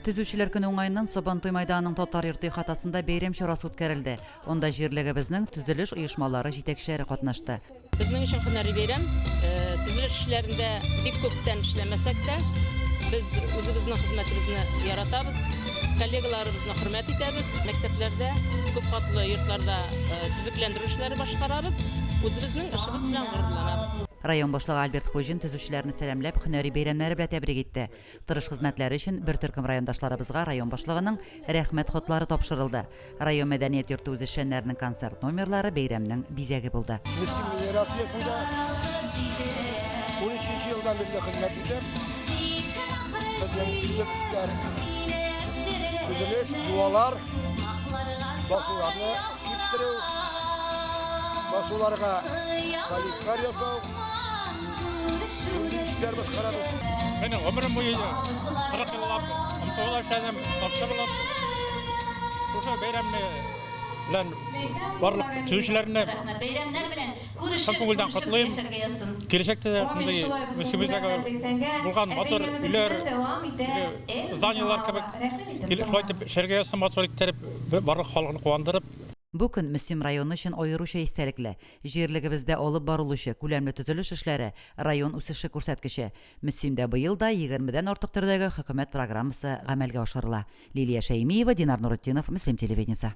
Төзүчеләр көне уңаеннан Сабантуй майданының Татар йорты ихатасында бәйрәм чарасы үткәрелде. Анда җирлегебезнең төзелеш оешмалары җитәкчеләре катнашты. Безнең өчен һөнәри бәйрәм. Төзелеш эшләрендә бик күптән эшләмәсәк тә, без үзебезнең хезмәтебезне яратабыз, коллегаларыбызны хөрмәт итәбез. Мәктәпләрдә, күпкатлы йортларда төзекләндерү эшләре башкарабыз. Үзебезнең эшебез белән горурланабыз. Район башлыгы Альберт Хуҗин төзүчеләрне сәламләп, һөнәри бәйрәмнәре белән тәбрик итте. Тырыш хезмәтләре өчен бер төркем райондашларыбызга район башлыгының Рәхмәт хатлары тапшырылды. Район мәдәният йорты үзешчәннәренең концерт номерлары бәйрәмнең бизәге булды. Мөслим мелиорациясендә унөченче елдан бирле хезмәт итәм. Безнең төп эшләр төзелеш, дуалар, басуларны киптерү, басуларга поливкалар ясау. Шундый эшләр башкарабыз. Мин гомерем буе 40 еллап МТОда эшләдем, тапшы булып. Шушы бәйрәмне белән барлык төзүчеләрне чын күңелдән котлыйм. Киләчәктә дә шундый Мөслимебездәге булган матур өйләр, зданиеләр кебек шулай итеп эшләргә язсын матур иттереп, барлык халыкны куандырып. Бу көн Мөслим районы өчен аеруча истәлекле. Җирлегебездә алып барылучы күләмле төзелеш эшләре, район үсеше күрсәткече. Мөслимдә быел да егермедән артык төрдәге хөкүмәт программасы гамәлгә ашырыла. Лилия Шәймиева, Динар Нуретдинов, Мөслим телевидениесе.